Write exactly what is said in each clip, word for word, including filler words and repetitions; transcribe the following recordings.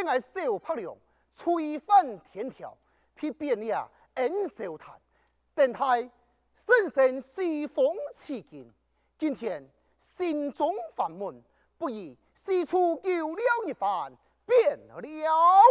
𠊎小白龍，吹翻天條，去變了恩仇壇，等待神仙西風取經。今天心中煩悶，不如四處遊尞一番， 便了。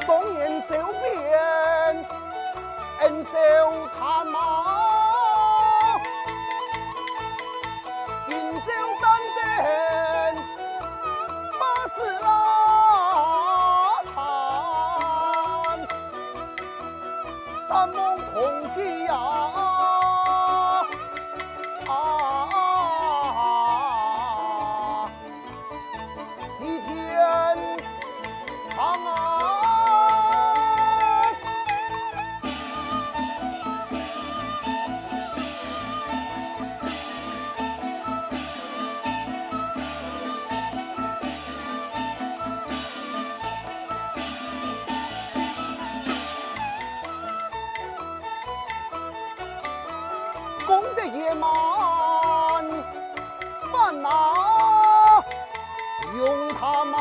当年走遍恩仇坛啊，今朝单登巴士拉坛，但望空气啊，啊， 西天堂啊！功德圆满，万难容他嘛。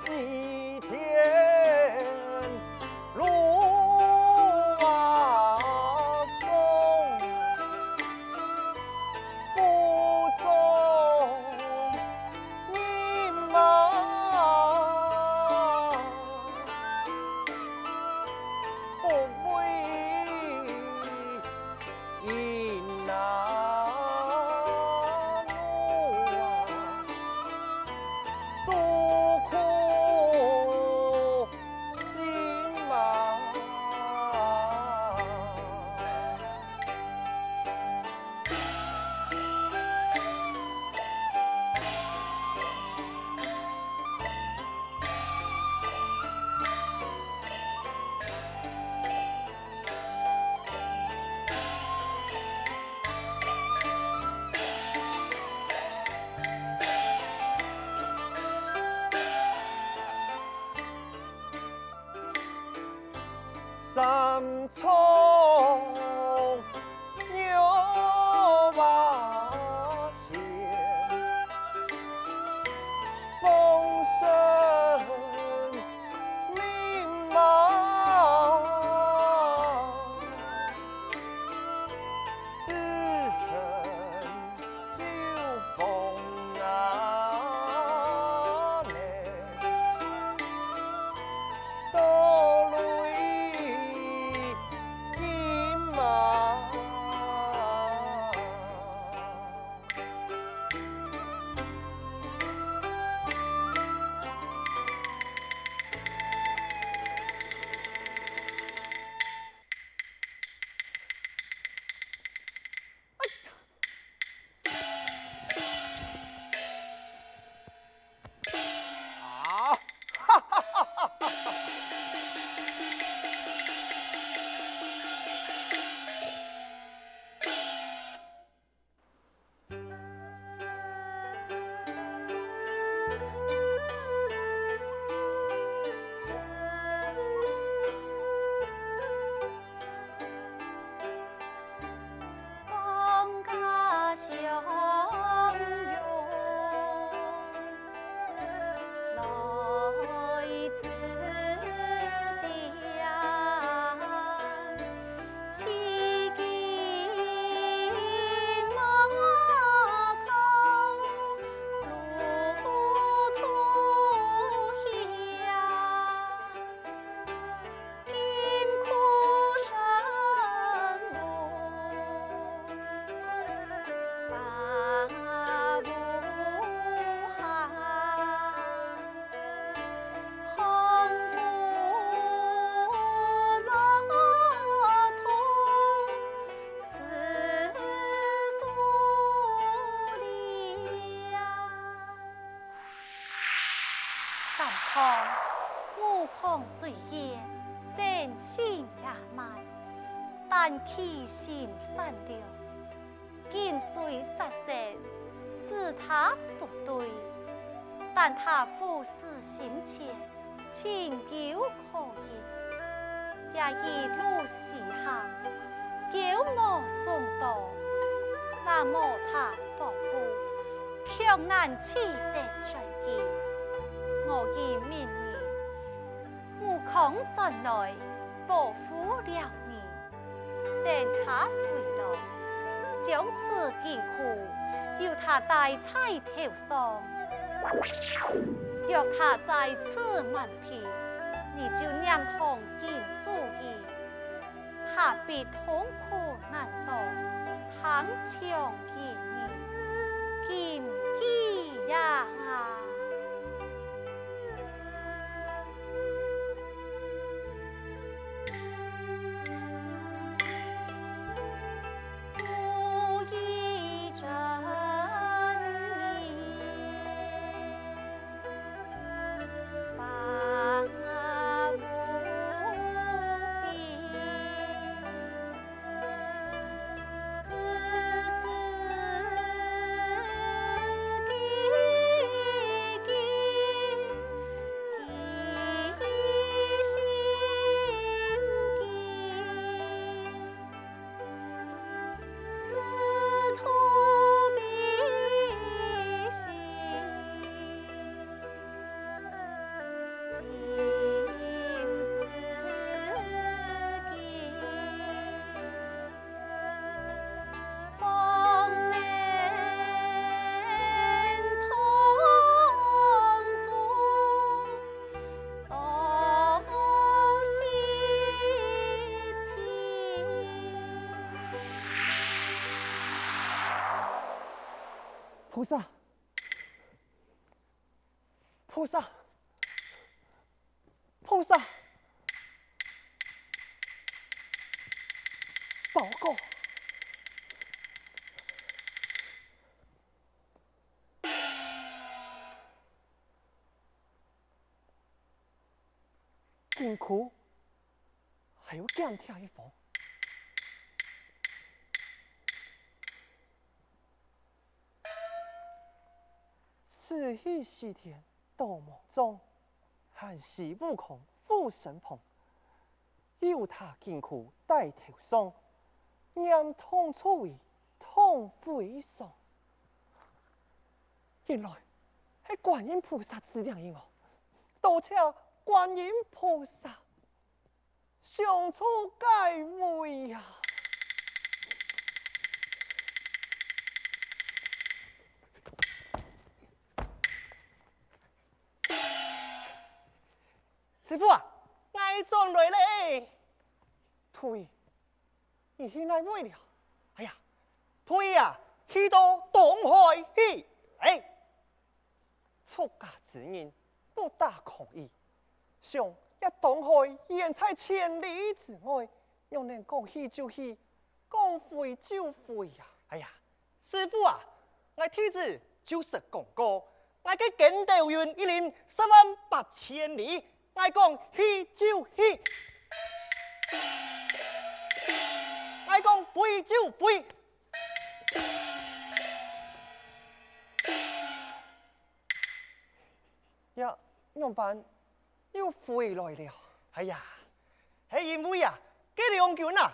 西天路啊，风不中人嘛，不为 因那路啊，诉苦心嘛。 三重牛马前，风声 民望，子孙就封啊嘞，到雷音嘛。但其心善良，今雖殺身，是他不對，但他苦事心切，情有可原。這一路西行，狗毛眾多，若無他保護，卻難取得轉機。我已命人 護航轉來，保護了你。等他回來，將此金箍由他戴在頭上。若他再次蠻皮，你就拈動金箍，他必痛苦難當，聽從於你。金雞呀！菩萨， 菩萨，菩萨，报告。金箍，还有金条一封。 此去西天多忙中，還西悟空護身旁，有他金箍戴頭上，念痛楚為痛非常。原來係觀音菩萨指點个哦，多謝觀音菩萨。 想錯該位啊！師父啊，𠊎轉來咧！徒兒，你去哪位了？哎呀，徒兒啊，去到東海去！哎， 出家之人，不打誑語。想這東海遠在千里之外，仰能講去就去，講飛就飛呀？哎呀，師父啊，𠊎弟子就識講過，𠊎个筋斗雲一輪十萬八千里，𠊎講去就去，𠊎講飛就飛。 呀，仰般又飛來了？哎呀，係因為啊，該龍君啊，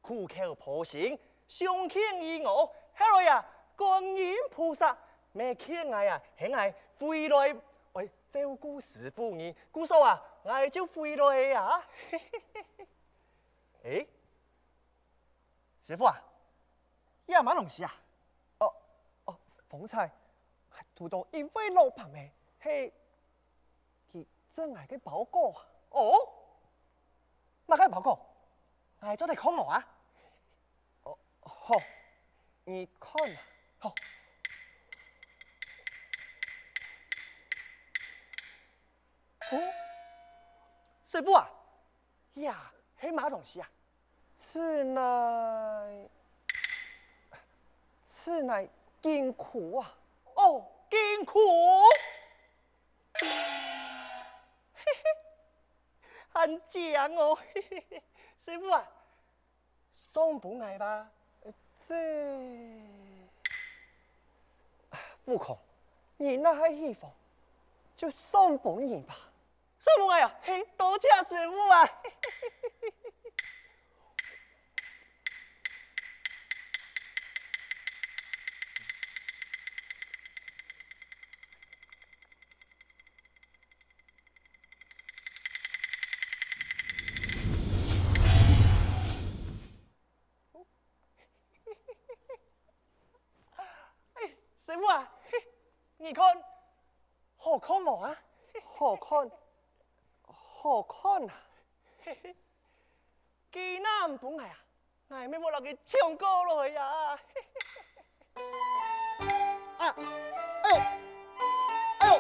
苦口婆心，相勸於我，後來啊，觀音菩薩乜勸𠊎啊，喊𠊎飛來，愛照顧師父你，故所啊，𠊎就飛來啊。誒， 師父啊，這麼東西啊？哦，哦，方才，堵著一位老伯姆，係，佢贈𠊎个包裹啊。哦？麼个包裹？𠊎做得看無啊？哦，好，你看啊。好。哦，師父啊， 呀，係麼東西啊？此乃，此乃金箍啊！哦，金箍！嘿嘿，還靚哦！嘿嘿嘿，師父啊，送分𠊎吧。這，悟空，你若係喜歡，就送分你吧。送分𠊎啊，嘿，多謝師父啊！哎，師父啊，你看，好看無啊？好看，好看啊！佢若毋分𠊎啊，𠊎乜會摎佢搶過來啊！啊，哎喲，哎喲，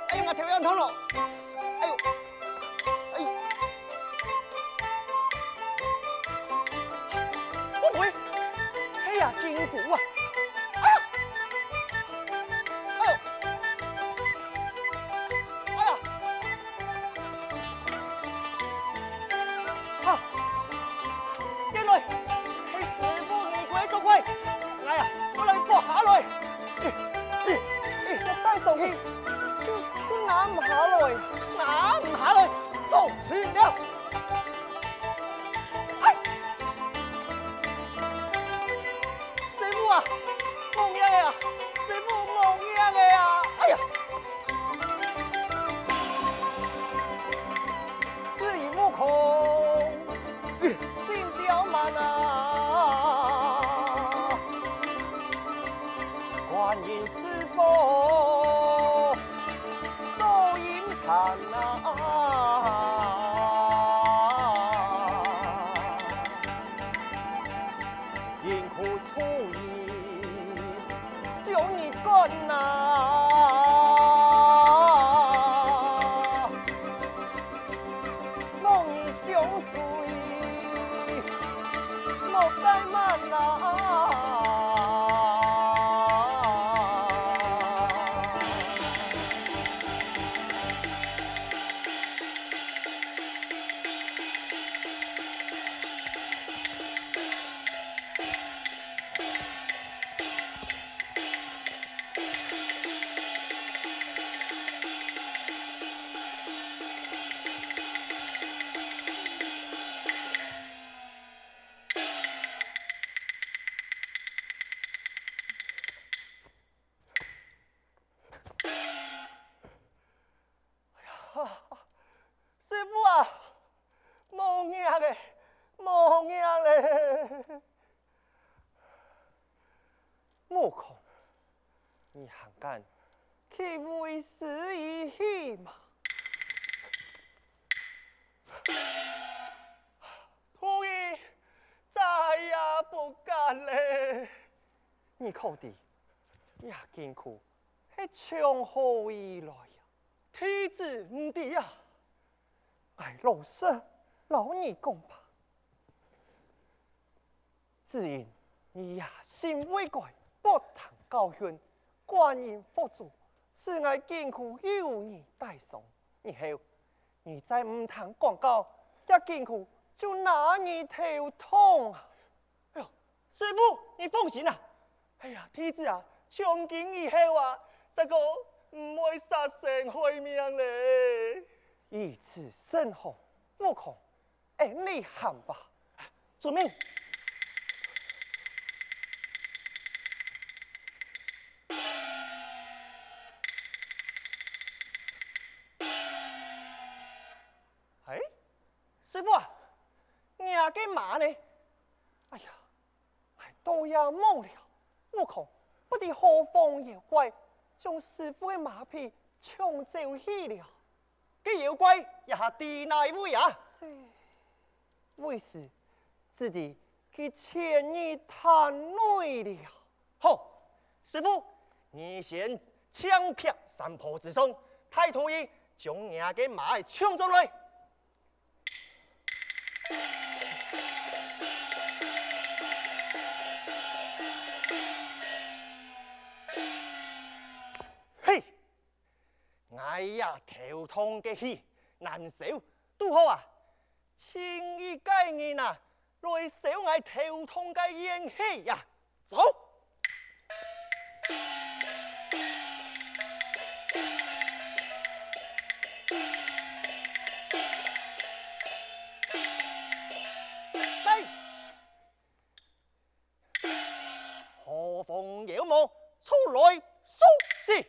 哎喲，𠊎頭要痛了！哎喲，哎喲，不會，哎呀，筋骨啊！哎呀，哎喲，哎呀！ 哈！原來係師父你鬼作怪，𠊎啊，過來拔下來。這帶上去，就，就拿毋下來。拿毋下來，到此了。哎！ 師父啊，無命个啊！師父無命个啊！哎呀！只因悟空心刁蠻啊，觀音師父多因慘啊！ 因苦楚意將你趕啊！望你相隨莫怠慢啊！哎呀，師父啊，無命了，無命了！ 悟空，你還敢去為師而死嗎？徒兒再也不敢了。你可知，這筋骨係從何而來啊？弟子毋知啊。𠊎老實摎你講吧。 只因你夜深會改，不聽教訓，觀音佛祖，使𠊎筋骨有你帶傷。以後，你再毋聽講教，這筋骨就拿你頭痛啊！哎喲，師父，你放心啊！哎呀，弟子啊，從今以後啊，再過毋會殺生害命了。如此甚好，悟空， 俺來喊吧。遵命。哎，師父啊，若个馬呢？哎呀， 哎，到也忘了，悟空不知何方妖怪將師父个馬匹搶走去了。該妖怪這下在哪位啊？這，為師只知佢潛入潭內了。好，師父，你先請劈山坡之上，帶徒兒將若个馬仔搶轉來。 嘿，𠊎呀頭痛个氣難消，堵好啊！尋一個人啊，來燒𠊎頭痛个怨氣呀！走！來！ 何況妖魔，出來受死！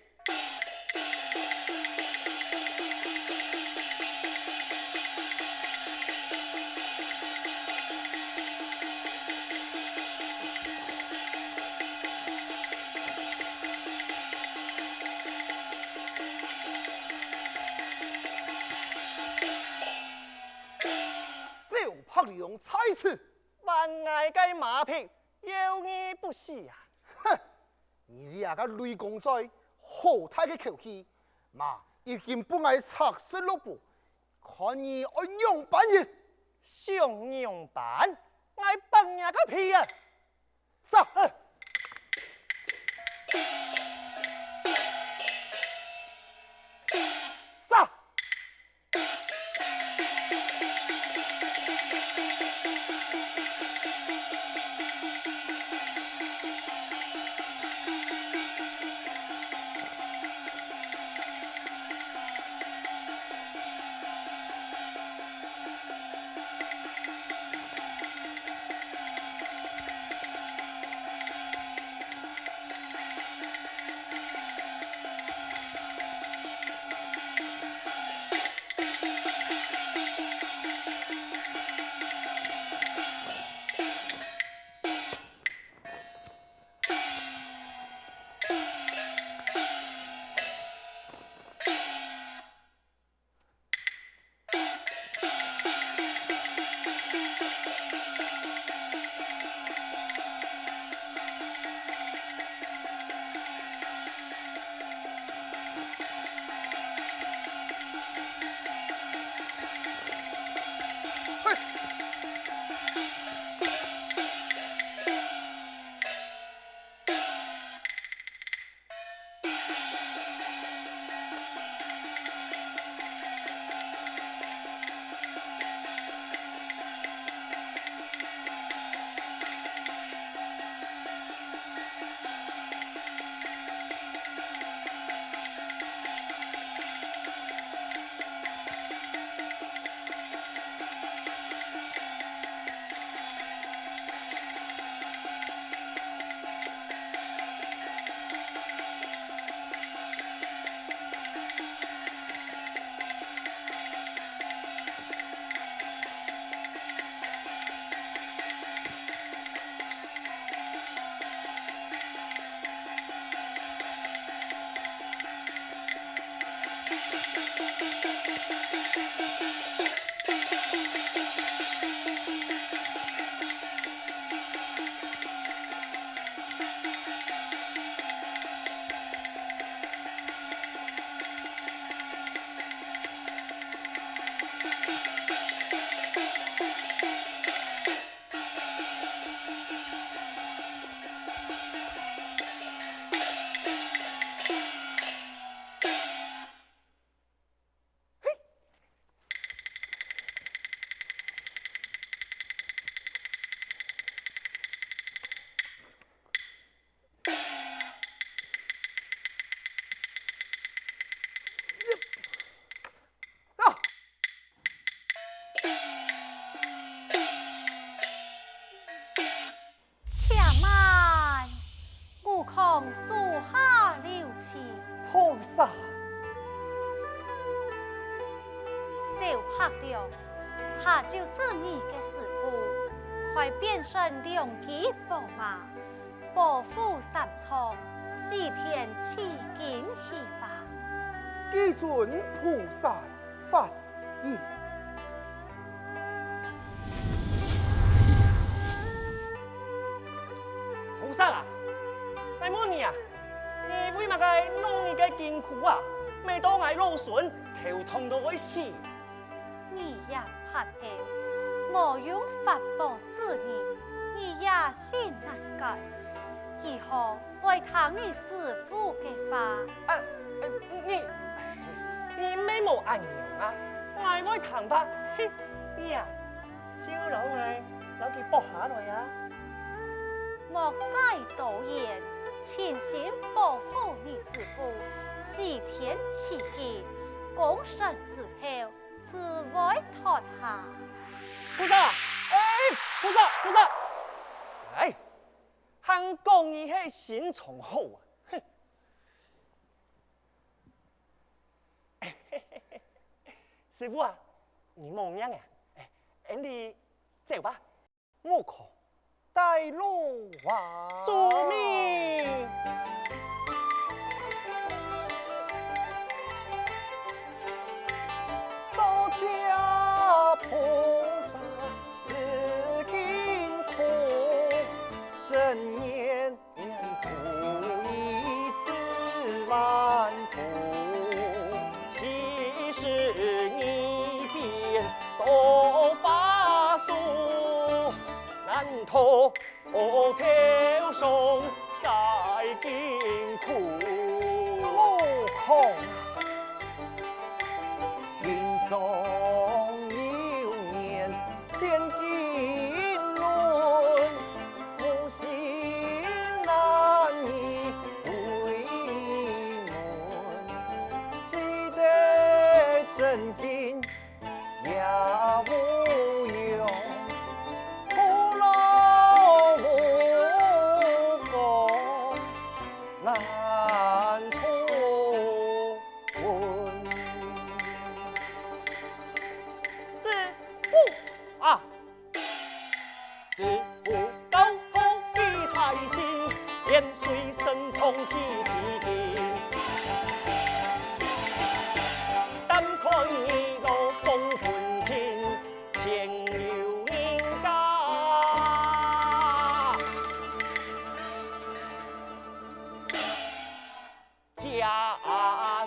小白龍在此！ 還𠊎个馬匹，要你不死啊！哼！你這个雷公嘴，好大个口氣！馬已經分𠊎拆食落肚，看你愛仰般形！想仰般？𠊎剝若个皮啊！殺！殺！ 啊！且慢，吾囥手下留情。菩萨！小白龍，他就是你个師父，快變成良騎寶馬， 保護三藏，西天取經去吧。既遵菩薩法意。菩薩啊，𠊎問你啊，你為麼个弄你个筋骨啊？每到𠊎老孫頭痛到會死。 你也發現，無用法寶之人，你也心難改。以後愛聽你師父个話。啊，呃，你，你乜無恁樣啊！𠊎會聽話，嘿，你啊，就摎𠊎 摎佢剝下來啊！莫再多言，盡心保護你師父，西天取經，江山之後，自會斷下。菩薩，哎，菩薩，菩薩，哎，還講你係心腸好啊，哼！ 師父啊，你無命啊？哎，恁樣走吧，無空帶路啊！遵命！多謝菩薩賜金土，真言 悟空啊！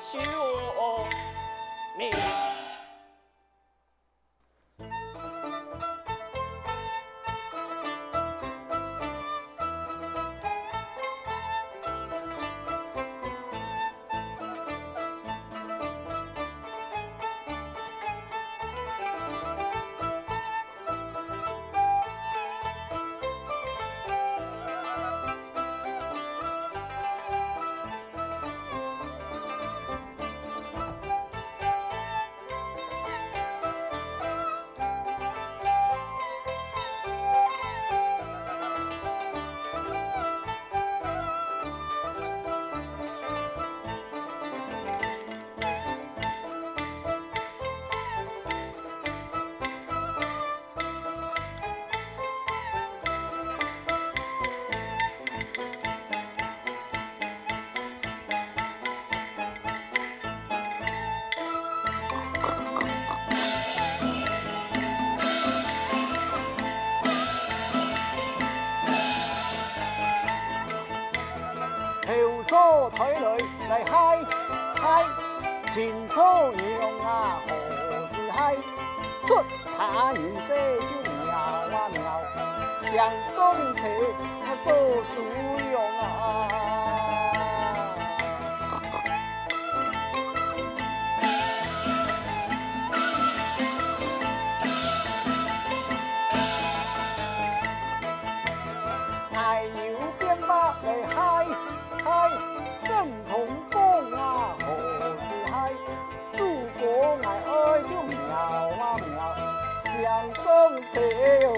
師父啊！ 頭早抬來來嗨嗨，清早娘啊何時嗨？出 茶人聲就喵啊喵，相公在做豬羊啊。哎，有變化來嗨嗨，聖童公啊何時嗨？ 主公𠊎愛就喵啊喵，相公在哦。